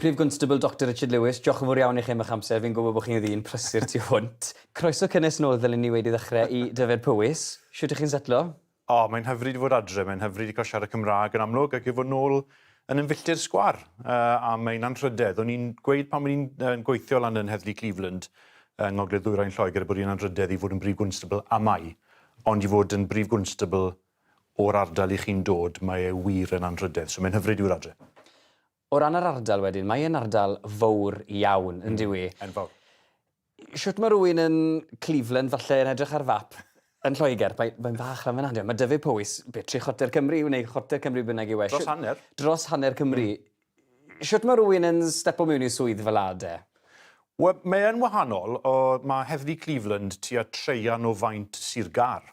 Prif Gwnstabl Doctor Richard Lewis, diolch yn fawr iawn i chi am eich amser, fi'n gwybod bod chi'n ddyn prysur tu hwnt. Croeso cynnes nôl ddylen ni weud i ddechrau i Dyfed Powys. Shwt ych chi'n setlo? O, mae'n hyfryd i fod adre, mae'n hyfryd i cael siarad Cymraeg yn amlwg ac i fod nôl yn yn filltir sgwar, a mae'n anrhydedd. O'n i'n gweud pan o'n i'n gweithio lan yn Heddlu Cleveland yng Ngogledd Ddwyrain Lloegr bod hi'n anrhydedd i fod yn Brif Gwnstabl am mai, ond i fod yn Brif Gwnstabl o'r ardal i chi'n dod, mae e wir yn anrhydedd. So mae'n hyfryd i fod adre. O ran yr ardal wedyn, mae e'n ardal fowr iawn, yn dyw 'i? Enfawr. Shwt mae rhywun yn Cleveland falle yn edrych ar fap yn Lloegr? Mae, mae'n fach lan fan'na, yndyw e? Mae Dyfed Powys, be, tri chwarter Cymru neu chwarter Cymru bynnag yw e. Dros hanner. Dros hanner Cymru. Shwt mae rhywun yn stepo mewn i swydd fel 'a de? Wel, mae e'n wahanol. O, mae Heddlu Cleveland tua traean o faint Sir Gâr.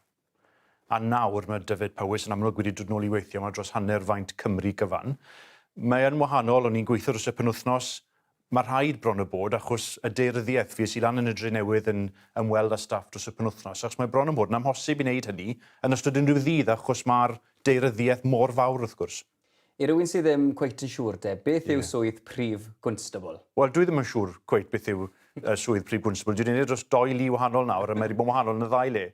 A nawr mae Dyfed Powys yn amlwg wedi dod nôl i weithio yma dros hanner faint Cymru gyfan. Mae yn wahanol, o'n i'n gweithio dros y penwythnos, mae rhaid bron o bod achos y daearyddiaeth, fues i lan yn y Drenewydd yn ymweld â staff dros y penwythnos, achos mae bron yn bod yn amhosib i wneud hynny yn ystod unrhyw ddydd achos mae'r daearyddiaeth mor fawr wrth gwrs. I rywun sydd ddim cweit yn siŵr de, beth yw swydd Prif Gwnstabl? Wel, dwi ddim yn siŵr cweit beth yw swydd Prif Gwnstabl. Dwi wedi gwneud e dros doi lu wahanol nawr, a mae wedi bod yn wahanol yn y ddau le.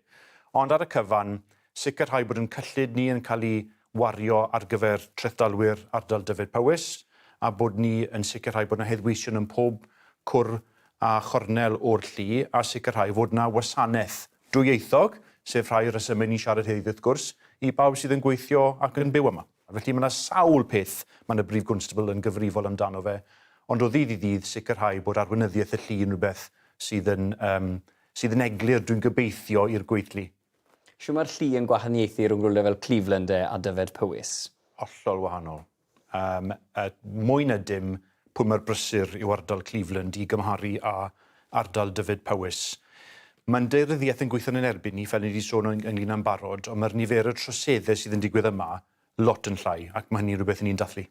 Ond ar y cyfan, sicrhau bod yn cyllid ni yn cael ei wario ar gyfer trethdalwyr ardal Dyfed Powys, a bod ni yn sicrhau bod yna heddweision yn pob cwr a chornel o'r llu, a sicrhau fod yna wasanaeth dwyieithog, sef rhai o'r rhesymau ni'n siarad heddiw wrth gwrs, i bawb sydd yn gweithio ac yn byw yma. Felly mae yna sawl peth mae yna Brif Gwnstabl yn gyfrifol amdano fe, ond o ddydd i ddydd sicrhau bod arweinyddiaeth y llu yn rhywbeth sydd yn, um, sydd yn eglur, dwi'n gobeithio, i'r gweithlu. Shwt mae'r llu yn gwahaniaethu rhwng rhywle fel Cleveland de a Dyfed Powys? Hollol wahanol. Yym, a mwy na dim, pwy mor brysur yw ardal Cleveland i gymharu â ardal Dyfed Powys. Mae'n daearyddiaeth yn gweithio'n yn erbyn ni, fel ni wedi sôn ynglyn â'n barod, ond mae'r nifer y troseddau sydd yn digwydd yma lot yn llai, ac mae hynny'n rhywbeth i ni'n dathlu.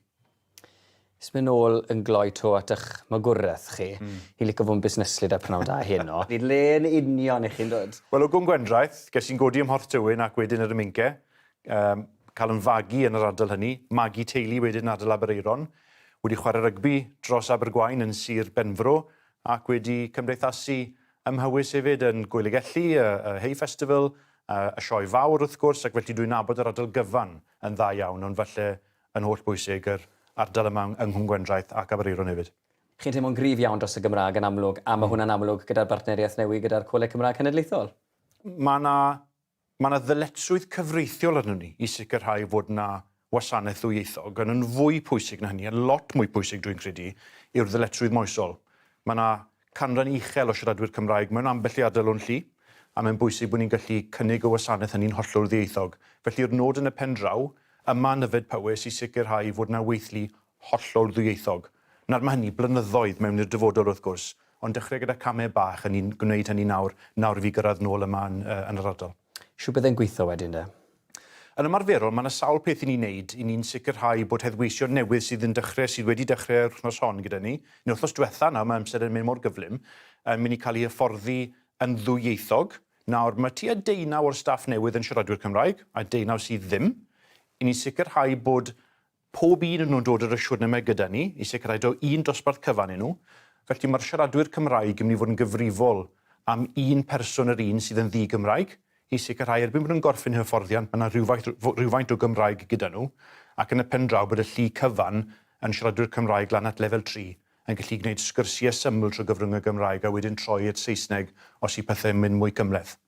Jyst mynd nôl yn gloi 'to at 'ych magwraeth chi. Fi'n lico fod yn busneslyd ar Pnawn Da heno. Le yn union 'ych chi'n dod? Wel, o Gwm Gwendraeth, ges i'n godi ym Mhorth Tywyn ac wedyn yr Ymince. Yym, cael yn fagu yn yr ardal hynny, magu teulu wedyn yn ardal Aberaeron, wedi chwarae rygbi dros Abergwaun yn Sir Benfro, ac wedi cymdeithasu ym Mhowys hefyd yn Gŵyl y Gelli, y, y Hay Festival, y, y Sioe Fawr wrth gwrs, ac felly dwi'n nabod yr ardal gyfan yn dda iawn, ond falle yn holl bwysig yr ardal yma yng Nghwm Gwendraeth ac Aberaeron hefyd. Chi'n teimlo'n gryf iawn dros y Gymraeg yn amlwg, a mae hwnna'n amlwg gyda'r bartneriaeth newydd gyda'r Coleg Cymraeg Cenedlaethol. Mae 'na Mae 'na ddyletswydd cyfreithiol arnon ni i sicrhau fod 'na wasanaeth ddwyieithog, ond yn fwy pwysig na hynny, yn lot mwy pwysig dwi'n credu, yw'r ddyletswydd moesol. Mae 'na canran uchel o siaradwyr Cymraeg mewn ambell i ardal o'n llu, a mae'n bwysig bod ni'n gallu cynnig y wasanaeth hynny'n hollol ddwyieithog. Felly'r nod yn y pen draw, yma yn Nyfed Powys, i sicrhau fod 'na weithlu hollol ddwyieithog. Nawr, mae hynny blynyddoedd mewn i'r dyfodol wrth gwrs, ond dechrau gyda camau bach, a ni'n gwneud hynny nawr, nawr i fi gyrraedd nôl yma yn, yn yr ardal. Shwt bydd e'n gweithio wedyn de? Yn ymarferol, mae yna sawl peth i ni'n neud i ni'n sicrhau bod heddweision newydd sydd yn dechrau, sydd wedi dechrau yr wythnos hon gyda ni, neu wythnos diwetha nawr, mae amser yn mynd mor gyflym, yn mynd i cael ei hyfforddi yn ddwyieithog. Nawr, mae tua deunaw o'r staff newydd yn siaradwyr Cymraeg, a deunaw sydd ddim. I ni'n sicrhau bod Pob un o'n nhw'n dod ar y siwrne 'ma gyda ni i sicrhau taw un dosbarth cyfan 'yn nhw, felly mae'r siaradwyr Cymraeg yn mynd i fod yn gyfrifol am un person yr un sydd yn ddi-Gymraeg, i sicrhau erbyn bod nhw'n gorffen eu hyfforddiant mae 'na rhywfaint rhywfaint o Gymraeg gyda nhw, ac yn y pendraw bod y llu cyfan yn siaradwyr Cymraeg lan at lefel 3, yn gallu gwneud sgyrsiau syml trwy gyfrwng y Gymraeg a wedyn troi at Saesneg os yw pethe'n mynd mwy cymhleth.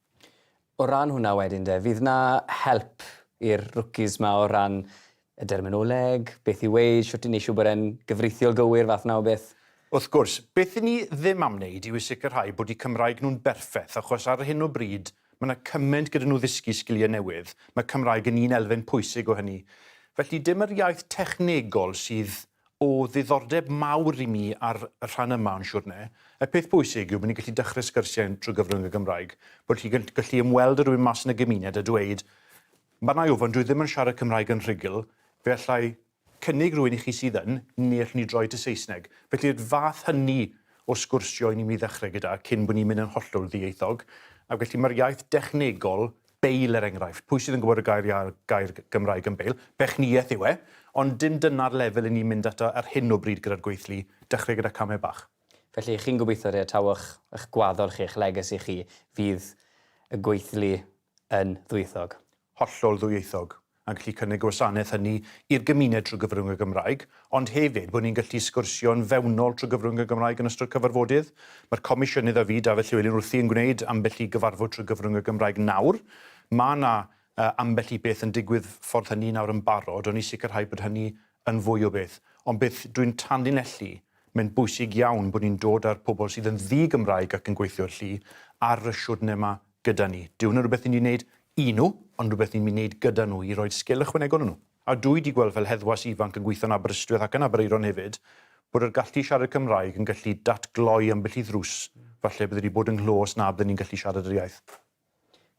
O ran hwnna wedyn de, fydd 'na help i'r rookies 'ma o ran y derminoleg, beth i weud, shwt i neud siŵr bod e'n gyfreithiol gywir, fath 'na o beth? Wrth gwrs, beth 'yn ni ddim am wneud yw i sicrhau bod 'u Cymraeg nhw'n berffeth, achos ar hyn o bryd ma' 'na cymaint gyda nhw ddysgu sgilie newydd, ma' Cymraeg yn un elfen pwysig o hynny. Felly dim yr iaith technegol sydd o ddiddordeb mawr i mi ar y rhan yma o'n siwrne. Y peth pwysig yw bod ni'n gallu dechrau sgyrsiau trwy gyfrwng y Gymraeg, bod chi'n gallu ymweld â rhywun mas yn y gymuned a dweud, Barnai Ofan, dwi ddim yn siarad Cymraeg yn rhugl, fe allai cynnig rhywun i chi sydd yn, neu allwn ni droi at y Saesneg. Felly'r fath hynny o sgwrsio i ni'n mynd i ddechrau gyda cyn bod ni'n mynd yn hollol ddieithog. Ac felly mae'r iaith dechnegol Bail er enghraifft. Pwy sydd yn gwybod y gair, gair Gymraeg yn bail? Bechniaeth yw e, ond dim dyna'r lefel i ni'n mynd ato ar hyn o bryd gyda'r gweithlu, dechrau gyda camau bach. Felly, chi'n gobeithio de, taw eich, eich gwaddol chi, eich legacy chi, fydd y gweithlu yn ddwyieithog? Hollol ddwyieithog, a gallu cynnig y gwasanaeth hynny i'r gymuned trwy gyfrwng y Gymraeg, ond hefyd bod ni'n gallu sgwrsio'n fewnol trwy gyfrwng y Gymraeg yn ystod cyfarfodydd. Mae'r Comisiynydd a fi, Dafydd Llywelyn, wrthi yn gwneud ambell i gyfarfod trwy gyfrwng y Gymraeg nawr. Mae yna uh, ambell i beth yn digwydd ffordd hynny nawr yn barod, ond i sicrhau bod hynny yn fwy o beth. Ond beth dwi'n tanlinellu, mae'n bwysig iawn bod ni'n dod â'r pobl sydd yn ddi-Gymraeg ac yn gweithio i'r llu ar y siwrne yma gyda ni. Dyw hwnna rhywbeth ni'n wneud i nhw, ond rhywbeth ni'n mynd i wneud gyda nhw i roi sgil ychwanegol nhw. A dwi wedi gweld fel heddwas ifanc yn gweithio yn Aberystwyth ac yn Aberaeron hefyd, bod yr gallu siarad Cymraeg yn gallu datgloi ambell i ddrws, falle bydde wedi bod yng nghlo os na bydden ni'n gallu siarad yr iaith.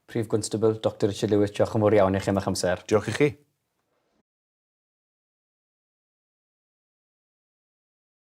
Prif Gwnstabl Doctor Richard Lewis, diolch yn fawr iawn i chi am eich amser. Diolch i chi.